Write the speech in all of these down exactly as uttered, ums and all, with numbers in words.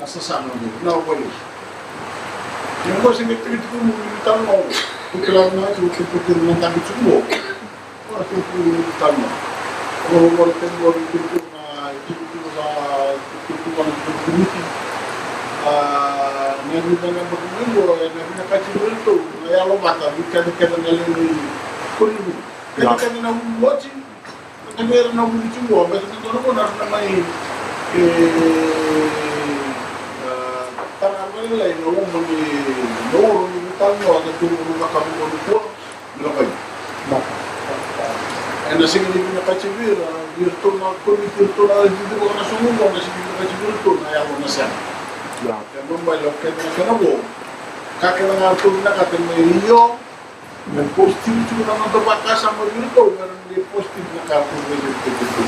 Na sasana na vale. Ia qo se qai tiki tiko mu ni tano. Ko kila na tu ko ko na tano tiko. Ko na tu ni tano. Ko ko na tano ni tiko na tiko na tiko na tiko ni. A, na ni na na mo ni mo na ni na kati ni to. Na ya lo mata ni kati kati na le ni. Ko ni. Kati kati na u wati. Na mera na vuli tiko qo, me sa dodonu qo na runa mai, e, a, tara mai lai na uma ni, na oro ni vutana o ata tu na vakavu ni kua, ni lakai. E na sega ni vinakati vei ira, vei iratou na komiti, iratou na cicivaka na soqo qo, na sega ni vinakati vei iratou na yalo na sega. E mamai lau kena, kena vo, ka kena ga ratou vinakata me io, me positive tiko na noda vakasama vei iratou, me rawa ni positive na ka ratou veiveitaki tiko.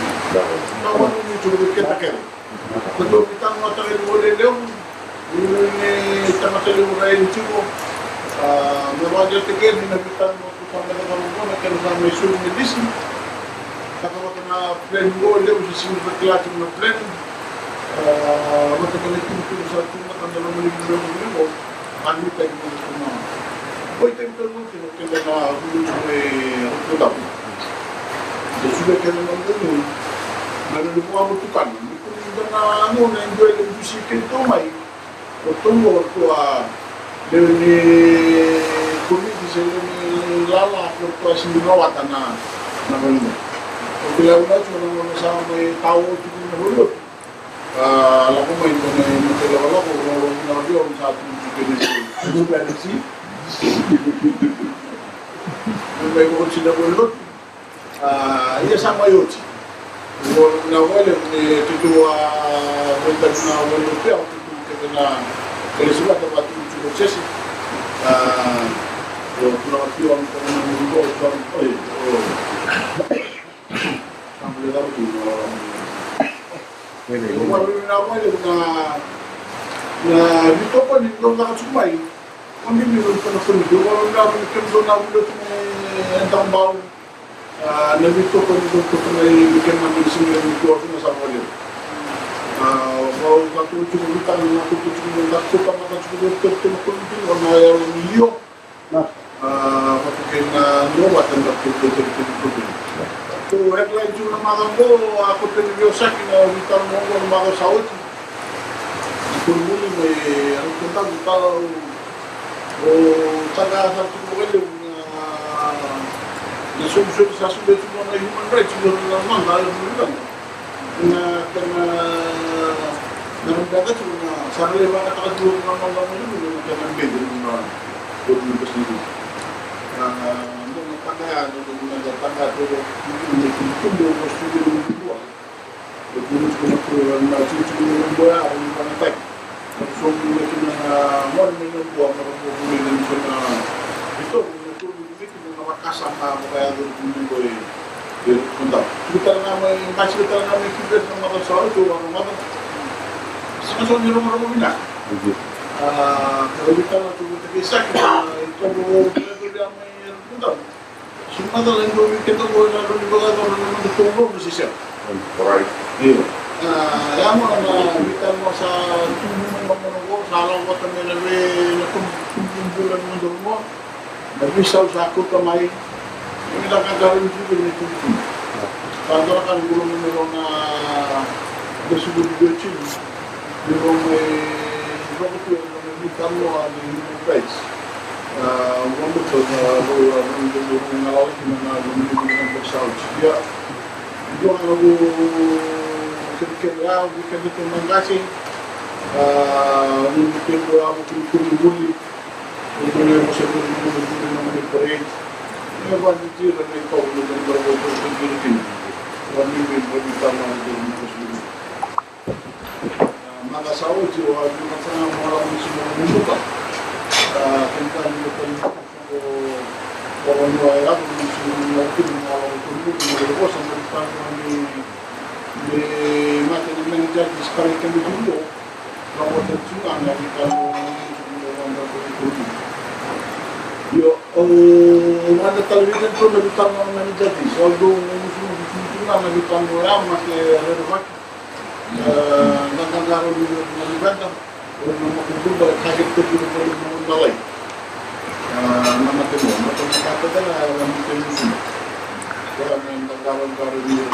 Na vanua ni tiko vei keda kece. Ko tou veitalanoataka ni vale levu, ni tamata levu ra yani tiko, a, me vakadewataki yani na veitalanoa tou tamata levu na kena sa mai soli me lisi. Ka vaka na plan qo levu se sega ni vakila tiko na plan. A, vata kei na itukutuku sa tu na ka da lomani levu levu. A, ni taki mo na tuna. Oi, taki mo na tuna, keda na vulu tiko e Rotodau. Da suka keda na vulu. Na vulu mo amo tukana. Ni kuni da na mo na enjoy le jusi keda to mai. Ko tongo ko a lewe ni komiti se lewe ni lala ko to a sini na wata na, na vulu. Ko kila una tu na mo na sa mai tau tu na vulu. A, lako mai ko na, na te lako lako, na, na, na, na, na, na, na, na, na, na, na, na, mai ko oti na ko lotu. A, ia sa mai oti. Ko na wale, e, tutu a, ko ta na wale pia, tutu ke na, ke le sima ta ba tutu ko sesi. A, ko na pia, ko na, ko na, ko na, ko na, Io, na vale na, na vitokoni dau caka tu mai. Ko ni ni vale na koni dau vale na vale kemudou na vale tu mai e Daubau. A, na vitokoni dau tu mai ni kena na mani sini ni tua tu na sa vale. A, vau ka tu tu ni tani na tu tu ni na tu ka mata tu tu tu tu na koni tu na yalo ni io. A, vata kei na dua vata na tu tu tu tu tu. Ko headline tu na maca qo, a ko teni vio saki na vitana mo qo na maca sa oti. Ko ni vuli mai, a ko tau tau, o taga sa tu ko levu na, na sobu sobu sa sobu tu na human rights, na maca, na, na, na, Na noda beta tiko na sa na lai vakataka tiko na noda malibu na kena beta na noda beta. Na noda taga ya, na noda taga tiko na tubutubu o Suliva na Bua. E dua tiko na kua na tubutubu na Bua ya, na noda taga. Na so na kina na mona na Bua, na Bua na so na itovo na tubutubu. Viti na vakasama vakayaco ni qo e, e, Rotuma. Viti tale ga mai, basi viti tale ga mai Kibesi na macawa sa oti, au a na macawa. Sa na so ni rogorogo vinaka. A, ka viti tale ga tu vata kei Saki, na itovo vakayaco ni a mai e Rotuma. Sa macala e dua vei keda qo e na rau ni vakayaco na noda itovo qo, se sega. Io. A, ya gona na viti tale ga sa tubu mai na gona qo, sa lako vata mai na vei, na tubu, tubu bula ni noda vanua. Na veisau sa kauta mai, ni da qaqarauni tiko na itubutubu. Sa dua na ka ni bula mai na rau na veisau ni veitini. Ni rau mai roko tu e rau na veitalanoa ni human rights. A, rau mai tu na rau, a, rau mai rau na galala kina na rau mai rau na veisau. Ia, dua na rau kerekere ya, vei keda tu na qase. A, rau mai tu rau a rau kina kuri vuli. Io, au vakadeitaka tale vei kemudou na veitalanoa ni judges, au dau gusugusu tiko ga na veitalanoa ya, mate rerevaki. E, na qaqarauni na luveda, o ira na makubuqu, e target-taki ira na noda lai. E, na matanifo, matanifo, matanifo, e, na matanifo. E, na qaqarauni ira.